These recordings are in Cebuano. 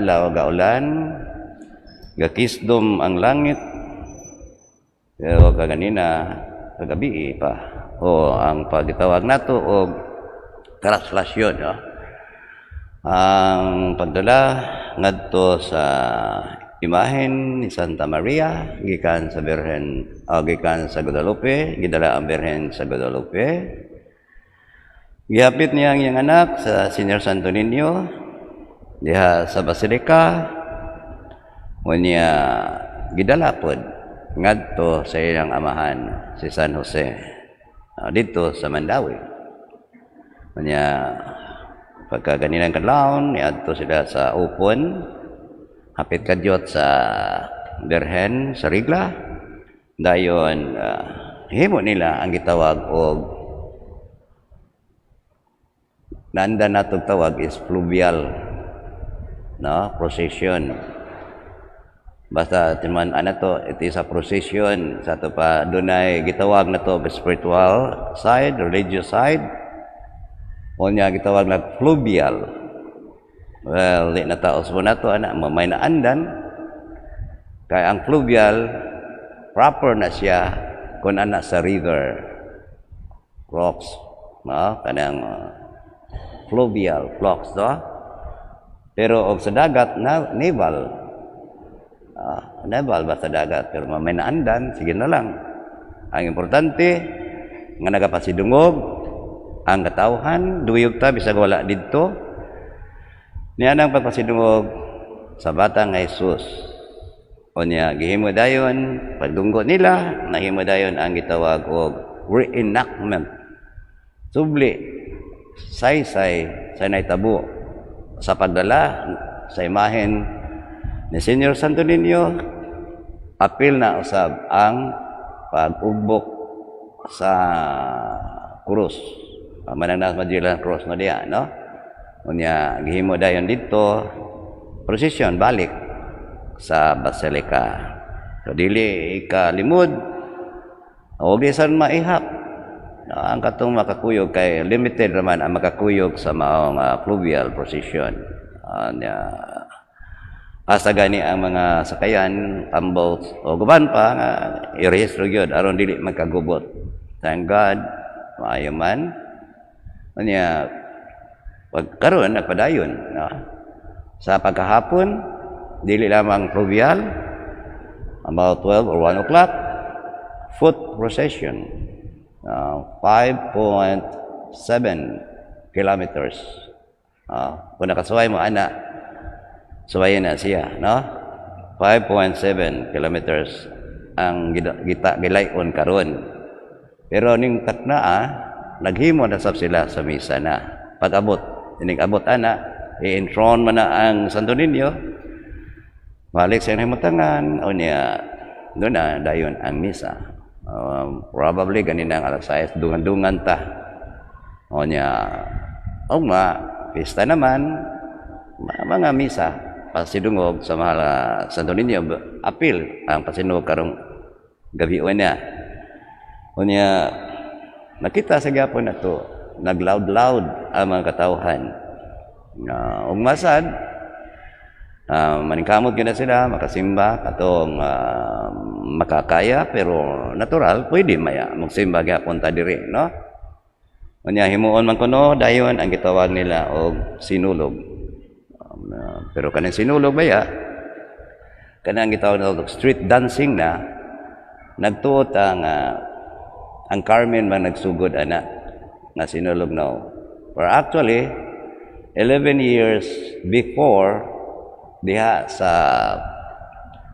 Adlaw gaulan, gakisdom ang langit, pero kaganina kagabi pa o ang pagitawag nato og traslasyon, no? Ang pagdala ngadto sa imahen ni Santa Maria gikan sa Birhen, gikan sa Guadalupe, gidala ang Birhen sa Guadalupe. Gihapit niya ang iyang anak sa Señor Santo Niño diha sa Basilica. Unya gidala pod ngadto sa iyang amahan, si San Jose, didto sa Mandaue. Unya pagka ganinang kadlawon, niadto sila sa Upon, hapit kadyot sa Birhen sa Rigla. Dayon himo nila ang gitawag og nanda natog tawag is fluvial, no, procession. Basta timan ana to, it is a procession sa ato pa. Dunay gitawag na to spiritual side, religious side, unya gitawag na fluvial. Well, di na taos mo na to ana, mamay na andan kay ang fluvial proper na siya kung ana sa river rocks, no, kanang fluvial flocks, no? Pero og sa dagat na naval, naval ba sa dagat, pero mamay na andan, sige na lang. Ang importante nga nagapasidungog ang katawhan, duyog ta bisag wala didto niya nang pagpasidungog sa batang nga Jesus. Unya gihimo dayon pagdunggo nila, nahimo dayon ang gitawag og reenactment, subli saysay sa nahitabo sa pagdala sa imahen ni Señor Santo Niño. Apil na usab ang pag-ugbok sa krus. Manang na Magellan Cross na diya, no? Unya gihimo dayon didto procession balik sa Basilica. So dili ikalimod o bisan maihap, no, ang katong makakuyog kay limited raman ang makakuyog sa maong fluvial procession. Nya asa gani ang mga sakayan, tambot o guban pa nga i-rehistro gyud aron dili magkagubot. Thank God, maayo man. Unya pag karon nagpadayon, no? Sa pagkahapon, dili lamang fluvial, about 12 or 1 o'clock, foot procession, 5.7 kilometers. Kung nakasuway mo ana, suwayin na siya, no? 5.7 kilometers ang gita gilayon karon. Pero ning takna naghimo na sab sila sa misa na. Pag-abot, ining abot ana, i-enthrone man na ang Santo Niño. Balik sa himutangan, unya doon na dayon ang misa. Probably ganina ang alas 6, dungan-dungan ta. Unya, ugma, pista naman, mga misa, pasidungog sa mahal na Santo Niño, apil ang pasidungog karong gabi niya. Unya, nakita sa gyapon na to, nagloud-loud ang mga katawhan. Ug masad, maningkamot gyud na sila makasimba katong makakaya, pero natural pwede maya magsimba gyapon ta diri, no? Unya himuon man kuno dayon ang gitawag nila og sinulog. Pero kanang sinulog baya, kanang gitawag nila og street dancing na nagtuot ang Carmen man nagsugod ana nga sinulog, no? But actually 11 years before diha sa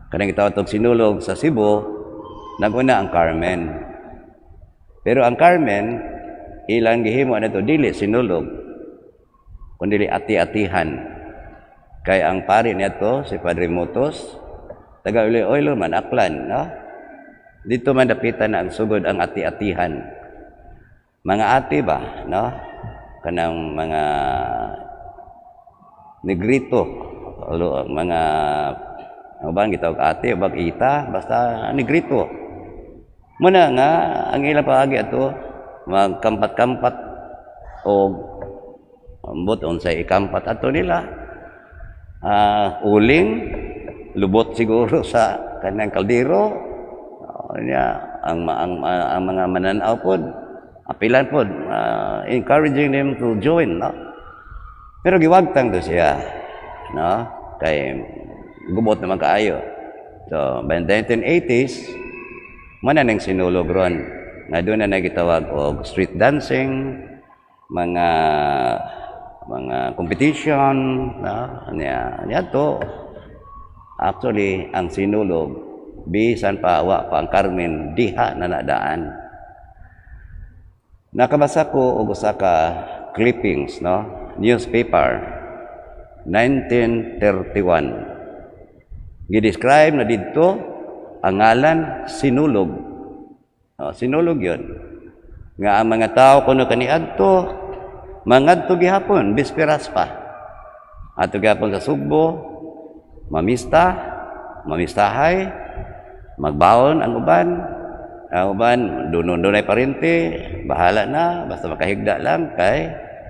kanang gitawag tog sinulog sa Cebu, naguna ang Carmen. Pero ang Carmen, ilang gihimo na to dili sinulog kundi ati-atihan. Kay ang pari niadto si Padre Mutos, taga Iloilo man, Aklan, no? Dito man dapitan na ang sugod ang ati-atihan. Mga ati ba, no? Kanang mga negrito, mga ano ba ang gitawag, ate, bag ita, basta negrito. Muna nga ang ilang paagi ato magkampat-kampat o ambot unsay ikampat ato nila. Uling lubot siguro sa kanang kaldero. Niya ang mga mananaw pod, apilan pod, encouraging them to join, no? Pero giwagtang to siya, no, kay gubot naman kaayo. So by the 1980s man na ning sinulog ron nga doon na nagitawag og street dancing, mga competition, no? Niya to, actually, ang sinulog, bisan pa wa pa ang Carmen, diha na nadaan. Nakabasa ko og usa ka clippings, no, newspaper, 1931. Gi-describe na didto ang ngalan sinulog. Oh, sinulog 'yon. Nga ang mga tao kuno kaniadto mangadto gihapon bisperas pa. Adto gihapon sa Sugbo, mamista, mamistahay, magbaon ang uban. Ang uban dunay parente, bahala na basta makahigda lang, kay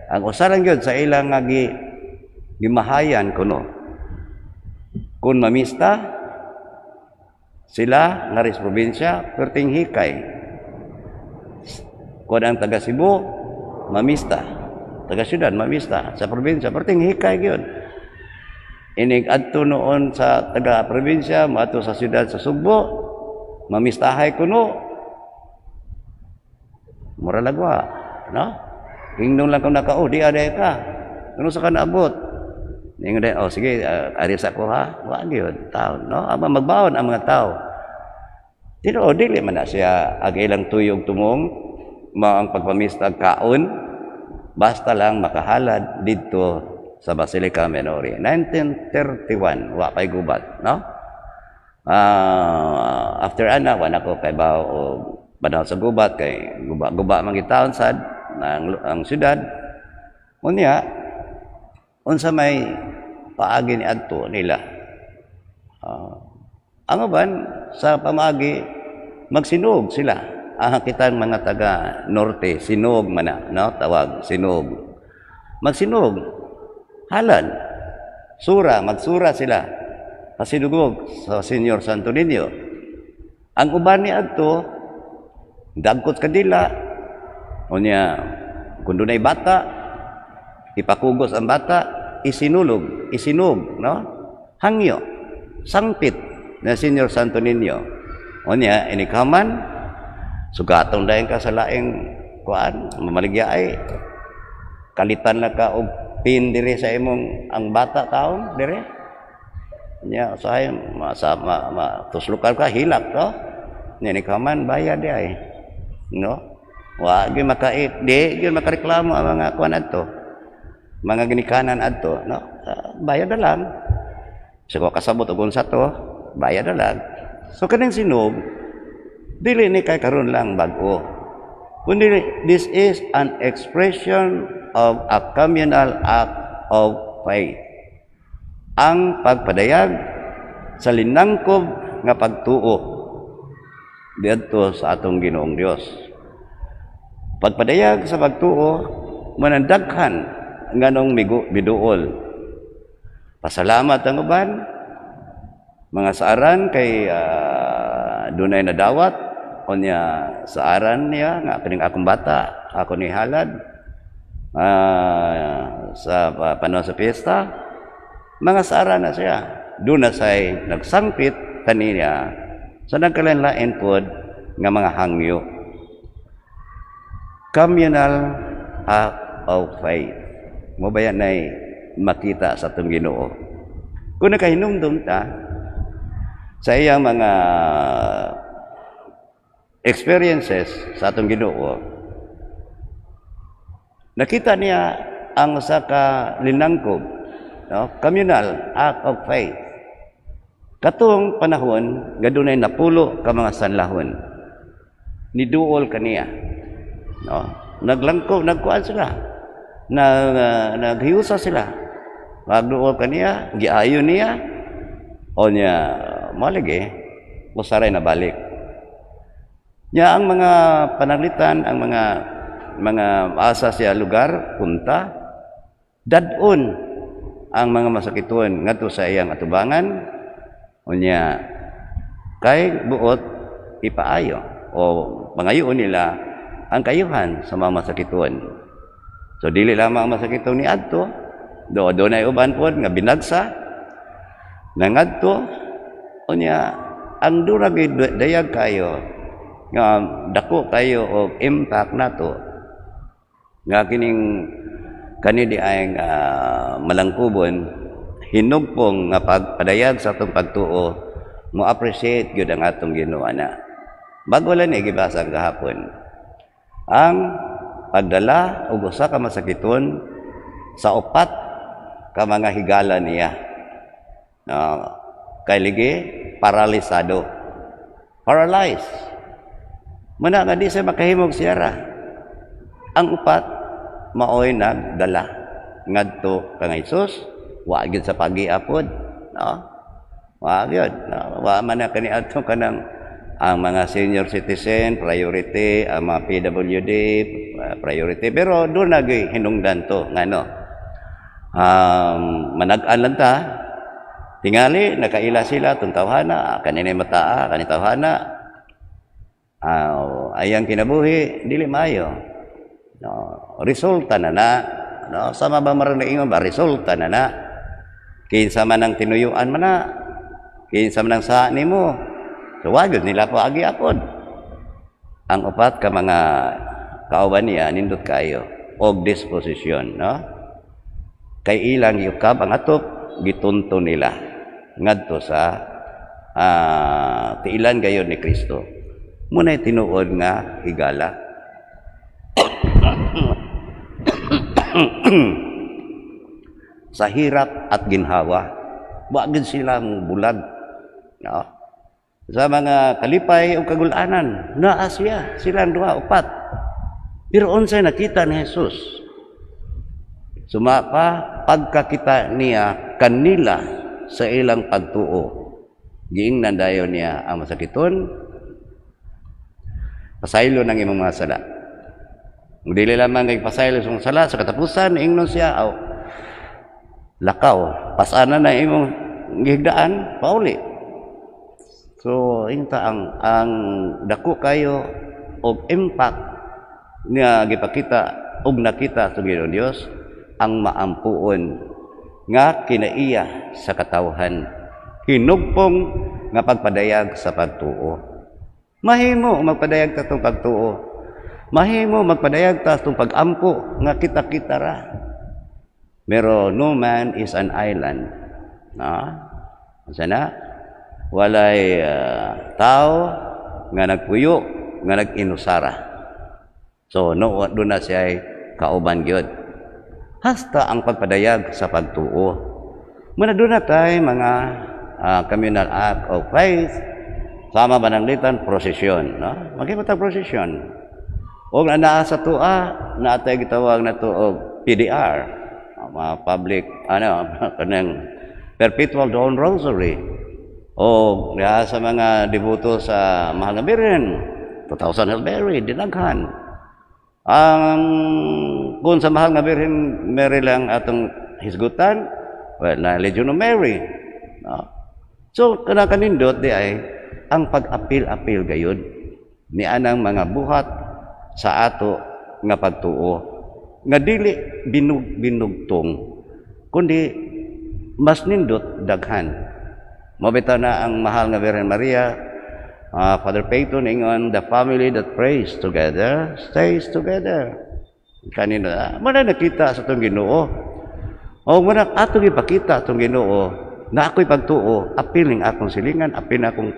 ang usa lang gyud sa ilang nga gimahayan kuno. Kung mamista sila nga sa probinsya, perting hikay. Kung ang taga Cebu, mamista. Taga syudad, mamista. Sa probinsya, perting hikay gyud. Inig adto noon sa taga probinsya, moadto sa syudad sa Sugbo, mamistahay kuno. Mura lagwa, no? Ingnon lang kung naka, "Oh, di aday ka. Ano sa ka naabot?" Ingon day, "Oh, sige, ari sa ko ha." Wa gyud taon, no? Ama magbaon ang mga tao. Pero dili man na siya ang ilang tuyog tumong mao ang pagpamista kaon, basta lang makahalad didto sa Basilica Minore. 1931, wa pay gubat, no? After ana, wa na ko kay bawo o panahon sa gubat, kay guba-guba man gitaon sad ang syudad. Unya, unsa may paagi ni adto nila? Ang uban sa pamaagi magsinog sila. Kitang mga taga norte, sinog man na, no? Tawag sinog. Magsinog. Halad. Sura, magsura sila. Pasinugog sa Senyor Santo Niño. Ang uban ni adto dagkot kadila. Unya, kung dunay bata, ipakugos ang bata, isinulog, isinog, no? Hangyo, sangpit na Senyor Santo Niño. Unya, inikaman, sugaton dayon ka sa laing kuan, mamaligya ay kalitan na ka og pin diri sa imong ang bata taon dire. Nya usahay ma, sa ma, ma, tuslukan ka, hilak, no? Nya nikaman, bayad di ay. No? Wa gyud maka di gyud makareklamo ang mga kuan adto. Mga ginikanan adto, no? Bayad na lang. So kung kasabot og unsa to, bayad na lang. So kaning sinog dili ni kay karon lang bag-o. Kundi this is an expression of a communal act of faith. Ang pagpadayag sa linangkob nga pagtuo diadto sa atong Ginoong Dios. Pagpadayag sa pagtuo manandaghan nganong miduol. Pasalamat ang uban, mga saaran kay dunay nadawat. Unya saaran niya nga kining akong bata ako ni halad sa panahon sa piyesta, mga saaran na siya doon na say nagsangpit kaniya sa nagkalain-lain pod nga mga hangyo. Communal act of faith mo ba yan ay makita sa atong Ginoo kung nakahinumdum ta sa iyang mga experiences sa atong Ginoo? Nakita niya ang usa ka linangkob, no, communal act of faith. Katong panahon nga dunay 10 ka mga sanlahon niduol kaniya, no? Naglangkob, nagkuan sila, naghiusa sila, magduol kaniya, giayo niya. O niya maligi usaray na balik niya ang mga pananglitan, ang mga asa siya lugar punta, dadon ang mga masakiton ngadto sa iyang atubangan, unya kay buot ipaayo o pangayoon nila ang kayuhan sa mga masakiton. So dili lamang ang masakiton ni adto, do dunay uban pod nga binagsa nangadto. Unya ang dura gyud dayag kayo nga dako kayo og impact nato nga kining kani di ay malangkubon, hinugpong nga pagpadayag sa atong pagtuo, mo appreciate gyud ang atong Ginoo ana. Bago lang ni gibasa gahapon ang pagdala og usa ka masakiton sa upat ka mga higala niya. No, kay ligi paralisado. Paralyzed. Muna nga di siya makahimog siyara. Ang upat maoy nagdala ngadto kang Hesus, wa gyud sa pagiapod, no? Wa gyud, no? Wa man na kani adto kanang ang mga senior citizen priority, ang mga PWD priority, pero doon na gyud hinungdan to ngano manag-an lang ta. Tingali nakaila sila tong tawhana kaninay mataa kani tawhana, ayang kinabuhi dili maayo, no? Resulta na na, no? Sama ba maron ingon ba, resulta na na, kinsa man ang tinuyuan man na, kinsa man ang sa nimo. So wa gyud nila po agi apod ang upat ka mga kauban niya. Nindot kayo og disposisyon, no? Kay ilang yukab ang atop, gitunto nila ngadto sa tiilan gayon ni Kristo. Muna'y tinuod nga higala. Sa hirap at ginhawa, wa gid sila bulag, no? Sa mga kalipay o kagulanan, naa siya, silang duha, upat. Pero unsay nakita ni Jesus? Suma pa pagkakita niya kanila sa ilang pagtuo. Giingnan dayon niya ang masakiton, "Pasaylo ng imong mga sala." Kung dili lamang kay pasaylo sa mga sala, sa katapusan, ingnon siya, "Aw, lakaw, pasana na imong gihigdaan, pauli." So, inta ang dako kayo og impact nga gipakita og nakita sa Ginoong Dios, ang maampuon nga kinaiya sa katawhan, hinugpong nga pagpadayag sa pagtuo. Mahimo magpadayag ta tong pagtuo, mahimo magpadayag ta tong pagampo nga kita-kita ra, pero no man is an island, no? Sana walay tao nga nagpuyo nga nag-inusara. So no, doon na siya kauban gyud hasta ang pagpadayag sa pagtuo. Muna doon na tayo mga communal act of faith, sama bananglitan prosesyon, no? Maghimo ta prosesyon. O naa sa tua, naa tay gitawag na to og PDR, mga public ano kanang Perpetual Dawn Rosary. O diha sa mga deboto sa Mahal na Birhen, 2000 Hail Mary, dinaghan. Ang kung sa Mahal nga Birhen Mary lang atong hisgutan, well, na Legion of Mary. No? So, kana kanindot di ay ang pag-apil-apil gayud ni anang mga buhat sa ato nga pagtuo nga dili binug binugtong kundi mas nindot daghan. Mao bitaw na ang Mahal nga Birhen Maria, Father Peyton ingon, "The family that prays together stays together." Kanino mo na nakita sa atong Ginoo. O mo na atong ipakita atong Ginoo na ako'y pagtuo, apil ning akong silingan, apil akong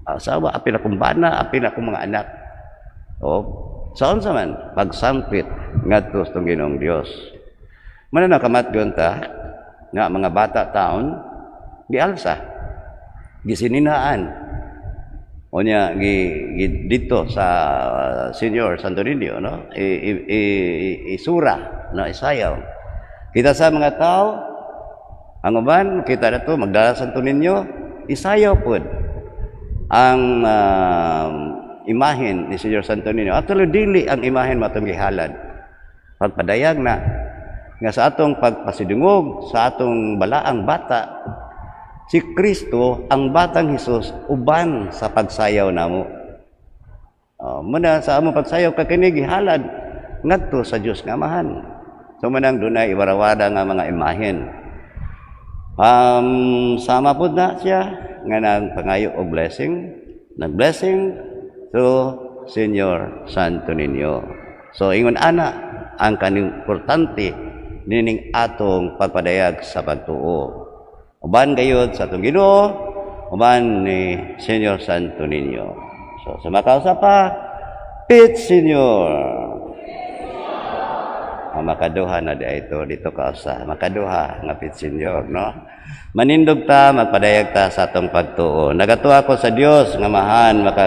asawa, apil akong bana, apil akong mga anak. O sa unsa man pagsampit ngadto sa atong Ginoong Dios. Mana na kamatgon ta nga mga bata taon gialsa, gisininaan, unya gi dito sa Senior Santo Niño, no? I, i, i, isura, no? Isayaw kita sa mga tao. Ang uban kita na to magdala Santo Niño, isayaw pod ang imahen ni Señor Santo Niño. Actually, dili ang imahen matong gihalad, pagpadayag na Nga sa atong pagpasidungog sa atong balaang bata, si Kristo, ang batang Hesus, uban sa pagsayaw namo. Muna sa among pagsayaw kag kini gihalad ngadto sa Dios nga Amahan. So manang dunay iwarawara nga mga imahen. Sama pud na siya nga nang pangayo og blessing, nag-blessing through Senior Santo Niño. So ingon ana ang kaning importante nining atong pagpadayag sa pagtuo. Uban gayud sa atong Ginoo, uban ni Senior Santo Niño. So sa makausa pa, Pit Senior. Ah, makaduha na di ito dito kausa, makaduha nga Pit Senior, no? Manindog ta, magpadayag ta sa atong pagtuo. Nagatuo ako sa Dios nga Amahan maka